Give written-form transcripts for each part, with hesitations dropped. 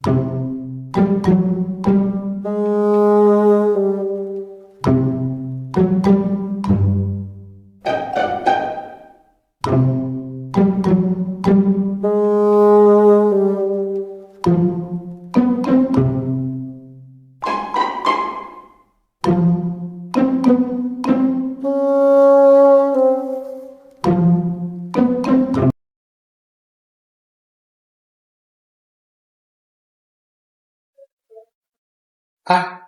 Ah,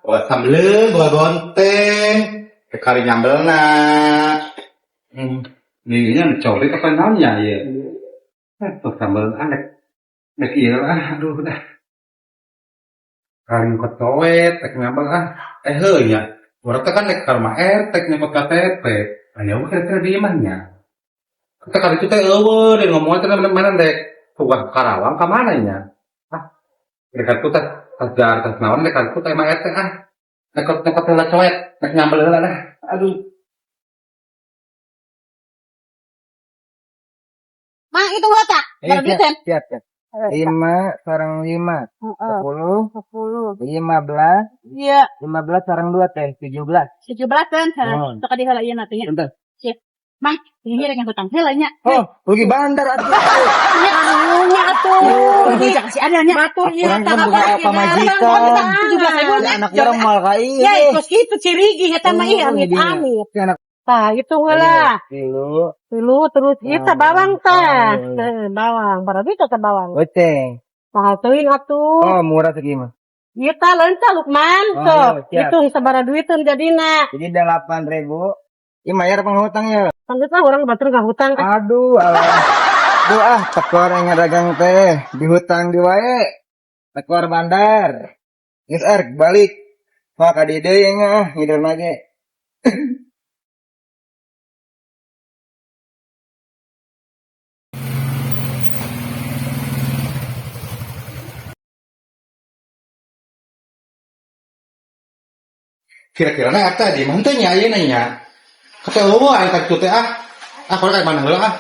buat sambel, buat bonteng. Kari nyambelna. Ini colek apa namanya ya? Eh, tuh sambal anek. Nek iya lah, aduh dah. Kari kecoet, tek nyambel ah. Eh heuh nya. Urang teh kan nek ka rumah RT nyokot KTP. Aya we kira-kira di imahnya. Kita kali itu teh eueuh deui ngomong teh mana dek tugas Karawang ka mana nya? Ah, dekat tuh teh tas jar tas naon dek itu teh mah RT ah. Nekot nekot heula coet, nek nyambel heula dah. Aduh. Mak, hitung heula tak? Eh, Baru siap, duit. Siap, siap. Lima, sareng lima, 10, 10. 15, 15 sareng dua teh, 17. 17 kan? Oh. Sok di heula ieu nanti nya. Bentar. Siap. Mang, ini rek hutang heula nya. Oh, rugi bandar atuh. Nya karunya atuh. Ini kasih ada nya. Batur ieu Urang kan boga pamajikan. 17 ribu nya. Anak urang moal ka ieu. Ya, kos kitu cirigi eta mah ieu Oh, amit jadinya. amit. Si anak Tah, hitung heula. Tilu, Tilu terus ieu tah bawang tah. Oh. Teh, bawang, berarti teh bawang. Goceng. Mahal teuing atuh. Oh, murah segitu mah. Ieu tah leunca Lukman Oh, sok. iya, siap. Hitung sabaraha duiteun jadina. Jadi 8.000. Ini bayar penghutang ya. Pantes lah urang batur ngahutang. Aduh, alah. Duh ah, tekor yang dagang teh, dihutang di wae. Tekor bandar. Geus erk balik. Wah, ka dieu deui nya ah, ngider lagi. Kira-kira na RT di mana teh nya ayeuna nya? Kata eueuh aing tadi teh ah. Ah, kalau kayak mana heula ah.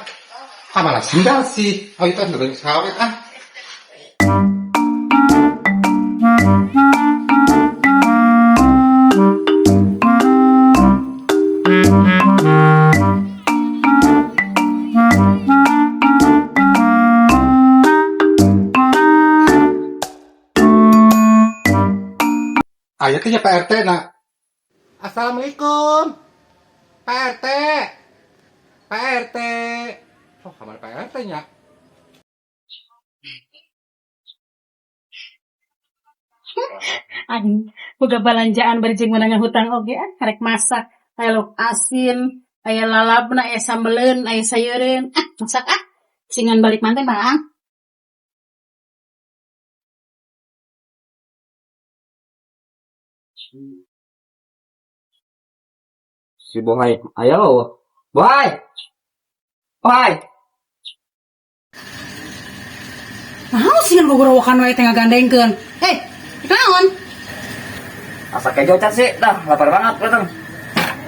Ah, malah sendal sih. Oh, itu kan sawit ah. Aya teh nya Pak RT na. Assalamualaikum. Pak RT. Pak RT. Oh, kamar Pak RT nya. Anjing, boga balanjaan bari jeung meunangan hutang oge ah, rek masak. Aya lauk asin, aya lalabna, aya sambeleun, aya sayureun. Ah, masak ah. Singan balik maneh mah. Si Bohai, ayo. Bohai. Bohai. Naon singan gogorowokan wae teh ngagandengkeun. Eh, naon? Asa kejo can sih, dah lapar banget kelihatan.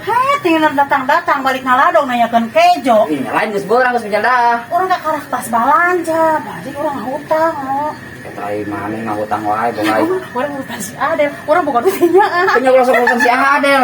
Heh, tinggal datang-datang balik ngaladong nanyakeun kejo. Ih, lain geus beurang geus menjanda. Urang gak karak tas balanja, balik urang ngahutang oh. Eta mana ngahutang wae Bohai. Urang ngutang si Adel, urang boga duitnya ah. Punya langsung ngutang si Adel.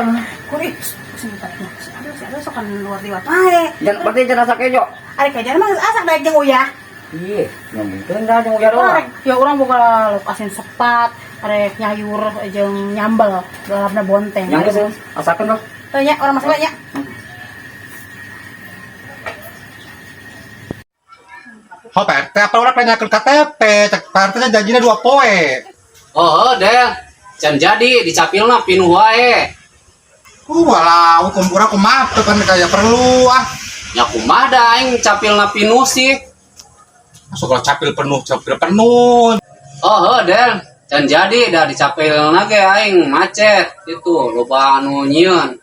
Kuring, si Adel, si Adel sok kan luar liwat wae. Jangan berarti jangan asa kejo. Ari kejo mah geus asak daek jeung uyah. Iya, nyambungkeun dah jeung uyah doang. Arek, ya urang boga lauk asin sepat, arek nyayur jeung nyambel, lalapna bonteng. Yang geus asakeun dong. Teu nya, urang masak nya. Oh, Pak RT, apa orang nanyakeun KTP? Cek Pak RT nya janjinya 2 poe. Oh, Del. Can jadi dicapilna pinuh wae. Walau, kum urang kumaha tuh kan kayak perlu ah. Ya kumaha da aing capilna pinuh sih. Masuk kalau capil penuh, capil penuh. Oh, Del. Can jadi dah dicapilna ge aing macet itu loba anu nyieun.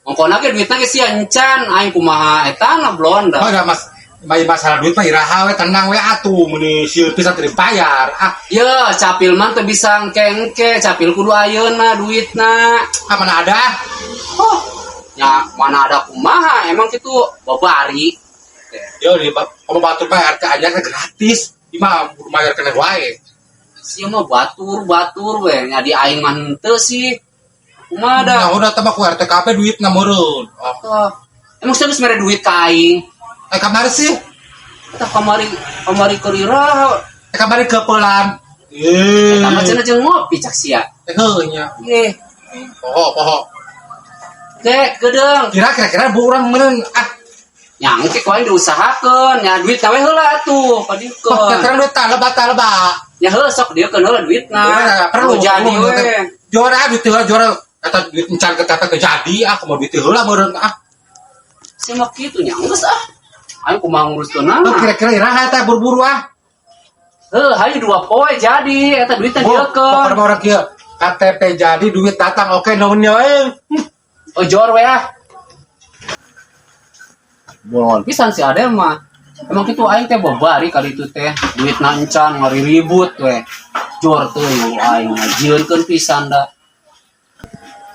Ongkona ge duitna ge sia encan aing kumaha etana blonda. Oh, enggak mas, Mai masalah duit mah iraha we tenang we atuh meuni sieun pisan teu dibayar. Ah, Ye, capil mah teu bisa engke-engke, capil kudu ayeuna duitna. ah mana ada? Oh, ya mana ada kumaha emang kitu babari. Yo di kamu batur Pak RT aja kan gratis. Ima bayar kena wae. Sia mah batur-batur we, nya di aing mah henteu sih. Kumaha da? Nah, udah tambah ku RT KB duitna meureun. Oh, Tah. Emang sia geus mere duit ka aing? Eh kamari sih. Tah kamari kamari keur iraha. Eh kamari keupelan. Eh. Eta mah cenah jeung ngopi cak sia. Eh heuh nya. Eh, Poho poho. Dek, gedeung. Kira-kira bu urang meureun ah. Nya engke ku aing diusahakeun, nya duit we heula atuh, Wah, kadiekeun. kira-kira duit tah lebat tah lebat. Nya heuh sok diekeun heula duitna. Nah, perlu Nu jadi perlu. we. Juara duit heula juara eta duit encan ke KTP jadi ah kumaha duit heula meureun ah. Sia mah kitu nya geus ah. Aing kumaha nguruskeunana. Lu kira-kira iraha eta buru-buru ah. Heuh, hayu 2 poe jadi eta duitna Oh, diekeun. pokoknya mah orang kieu KTP jadi duit datang oke nuhun nya euy. Oh jor we ah. Bolon pisan si Adel mah. Emang kitu aing teh babari kali itu teh. Duitna encan ngari ribut we. Jor teuing aing ngajieunkeun pisan da.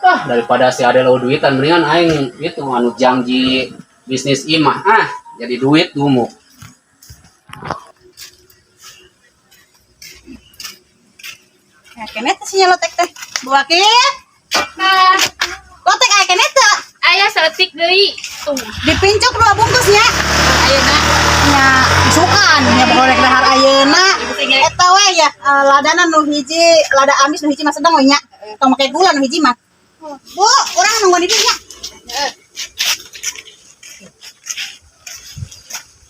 Ah, daripada si Adel eueuh duitan mendingan aing itu anu janji bisnis imah ah jadi duit dumuk. Ya kene teh sinya lotek teh. Bu Wakil. Nah, Lotek aya kene teh. aya saeutik deui. Tuh, Dipincuk 2 bungkus nya. ayeuna Nya isukan nya pokoknya dahar ayeuna. Eta we ya ladana nu hiji, lada amis nu hiji mah sedang we nya. Tong make gula nu hiji mah. Bu, urang nungguan di dieu nya.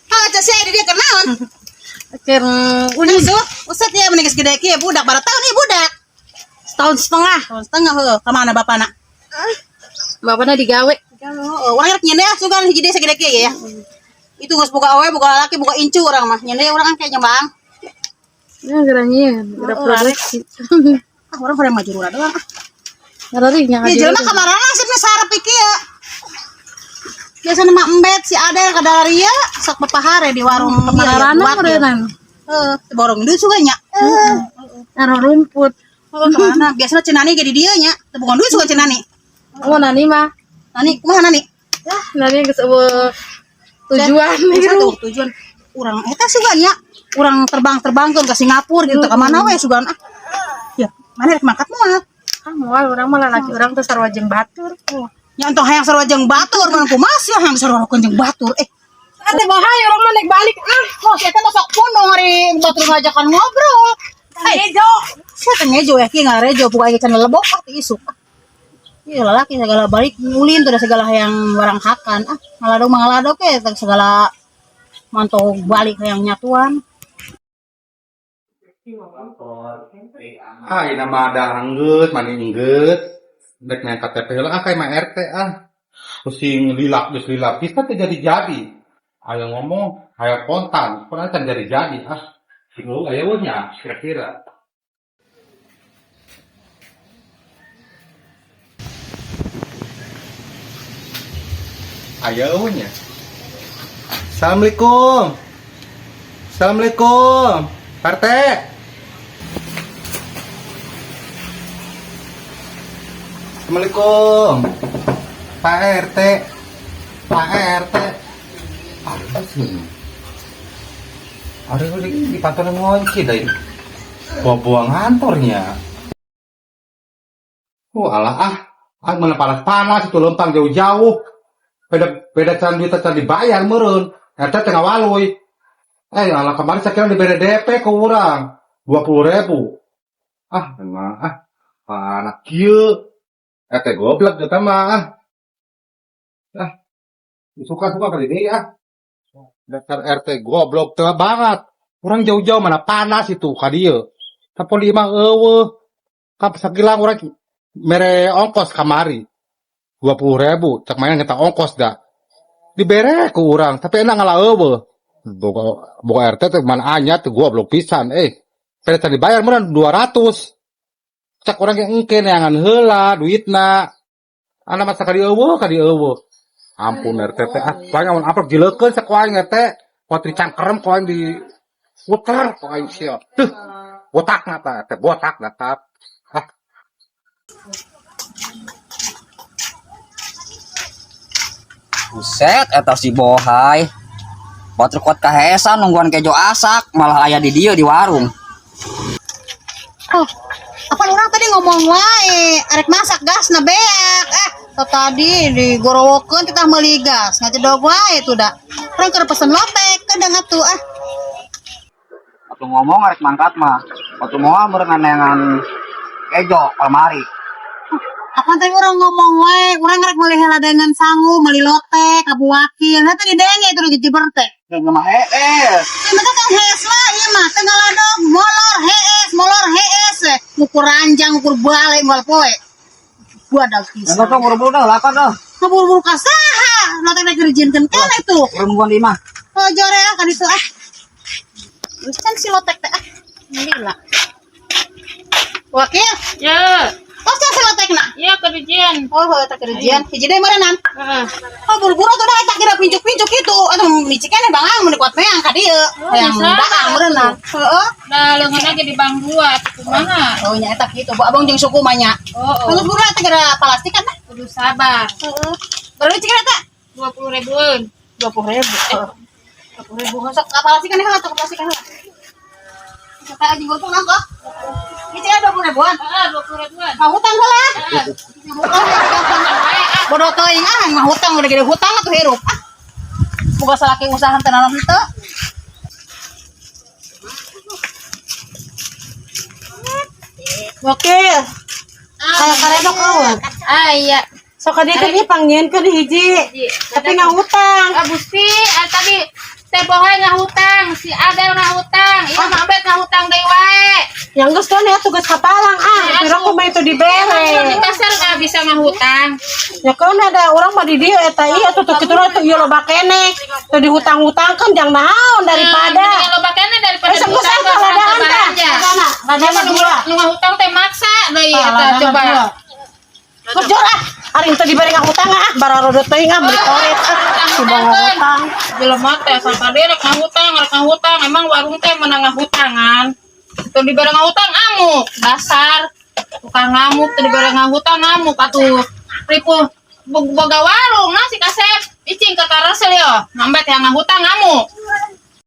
Ah, cek sia di dieu keur naon? Keur Ulin suh, usat ya mending geus gede kieu budak bara tahun ieu budak. setahun setengah. Tahun setengah heuh, ka mana bapana? Bapakna digawe. Heeh, urang rek nyeun deh sugan hiji deui sagede kieu ya. Itu geus boga awe, boga lalaki, boga incu urang mah. Nyeun deui urang kan kayak nyembang. Ya geura nyieun, geura produksi. Ah, urang hoream maju rura doang. Ah, Ngarori nya Ieu jelema kamarana asupna sarep kieu. Biasana mah embet si Adel ka dalaria sok pepahare di warung Kamarana meureunnan. Heeh, borong deui sugan nya. Naro rumput. Heeh, kamana? Biasana cenani ge di dieu nya. Teu boga duit sugan cenani. Oh, nani mah. Nani kumaha nani? Lah, nani geus eueuh tujuan Gitu. gitu. Tujuan urang eta sugan nya. Urang terbang-terbangkeun ka Singapura gitu ka mana we sugan ah. Ya, mana rek mangkat moal. Ah, moal urang mah lalaki urang teh sarua jeung batur. Nya entong hayang sarua jeung batur mun kumaha sih hayang sarua jeung batur. Eh, Ate bahaya urang mah naik balik ah. oh, si eta mah sok pundung ari batur ngajakan ngobrol. Eh, Ngejo. sia teh ngejo ya kieu ngarejo buka ieu cenah lebok ah ti isuk. Iya lalaki segala balik ngulin tuh udah segala hayang barang hakan ah ngaladog mah ngaladog ke segala mantau balik hayang nyatuan. Ah, ini mah ada anggeut, mani enggeut. Dek nanya KTP heula ah kayak mah RT ah. Pusing lilak geus lilak bisa teh jadi-jadi. Ayo ngomong, ayo kontan, pernah can jadi-jadi ah. Sing eueuh aya eueuh nya kira-kira. Aya eueuh nya. Assalamualaikum. Assalamualaikum. Pak RT. Assalamualaikum. Pak RT. Pak RT. Aduh, sini. Aduh, di kantor ngunci dah ini. Buang-buang kantornya. Oh, alah ah. Ah, mana panas-panas itu lempang jauh-jauh. Beda can duit can dibayar meureun. Eta tengah waluy. Eh, alah kemarin saya kira diberi DP ke urang. 20.000. Ah, emang ah. Anak kieu. Teh goblok eta mah ah. Ah, suka-suka kali ini ah. Dasar RT goblok teh banget. Urang jauh-jauh mana panas itu ka dieu. Telepon di imah eueuh. Ka sakilang urang mere ongkos kamari. 20.000 cek main kita ongkos dah. Dibere ku urang tapi enak ngalah eueuh. Boga RT teh mana anya teh goblok pisan eh. Pere tadi dibayar meureun 200. Cek urang ge engke neangan heula duitna. Ana masa ka dieu eueuh ka dieu eueuh. Ampun RT teh ah, paling amun amplop jileukeun saku aing RT. Kuat dicangkerem ku aing di puter ku aing sia. Tuh, botakna tah RT botakna tah. Ah. Buset, eta si Bohai. Batur kuat kahesan nungguan kejo asak, malah aya di dieu di warung. Oh, apa orang tadi ngomong wae, arek masak gas na beak. Eh, tadi digorowokeun kita meuli gas, ngajedog wae tuh da. Urang keur pesen lotek, kadang atuh ah. Waktu ngomong arek mangkat mah. Waktu moal meureun neangan kejo almari. Apa tadi orang ngomong wae, urang rek meuli haladangan sangu, meuli lotek, ka Bu Wakil. Nah tadi denge itu lagi jiber teh. Geus mah hees. Ieu mah kan hees lah, ieu mah teu ngaladog, molor hees, molor hees. Ngukur ranjang, ngukur balik moal poe. Badag pisan. Engko buru-buru dah lapar dah. Ngaburu-buru ka saha? Lotek rek dijieunkeun keneh tuh. Urang nungguan di imah. Oh, jore ah kan itu ah. Terus kan si lotek teh ah. Lila. Wakil, Ya, tos si lotek na. ya kerjaan. Oh, oh, eta kerjaan. Hiji deui meureunnan. Heeh. Oh, buru-buru tuh dah eta kira pincuk-pincuk gitu. Atuh micikeun bang mun kuat meang ka dieu. Oh, Hayang bisa. daang meureunnan. Heeh. Dah leungeun lagi di bang dua atuh kumaha. Oh, nya eta kitu. Bu abang jeung suku mah nya. Oh, oh. Buru-buru eta kira plastikan nah. Kudu sabar. Heeh. Baru micikeun eta 20 ribuan. 20.000. 20.000. Sok plastikan heula atuh plastikan heula. Kita aja gotong nangko. Micikeun 20 ribuan. Heeh, 20 ribuan. Mau hutang heula. Heeh. Bodoh teuing ah, mah hutang udah gede hutang atuh hirup. Ah. Boga salaki usaha teu naon henteu. Wakil, kayak karedok eueuh. Ah iya. Sok ka dieu ieu pangnyieunkeun hiji. Tapi ngahutang. Ah Gusti, ah, tadi Teh Bohay ngahutang, si Adel ngahutang, ieu Mak Bet ngahutang deui wae. Yang geus kan ya tugas kapalang ah, pira kumaha itu Di dibere. pasar nggak bisa ngahutang. Ya kan ada orang mah di dieu eta ieu atuh kitu tuh ieu loba keneh. Tuh dihutang-hutangkeun jang naon daripada. Mendingan loba keneh daripada Eh, senggus dihutang ah, ladaan tah. belanja. Ladana, ladana dua. Nu ngahutang teh maksa deui Tah, eta ladana coba. dua. Kejor ah, ari teu dibere ngahutang ah, bararodot teuing ah beli koret ah, si bawa hutang. Jelema teh sakade rek ngahutang, emang warung teh menang ngahutangan. Teu dibere ngahutang ngamuk, dasar tukang ngamuk teu dibere ngahutang ngamuk atuh. Ripuh boga warung nah si kasep icing ke tarasel yo, ngambat yang ngahutang ngamuk.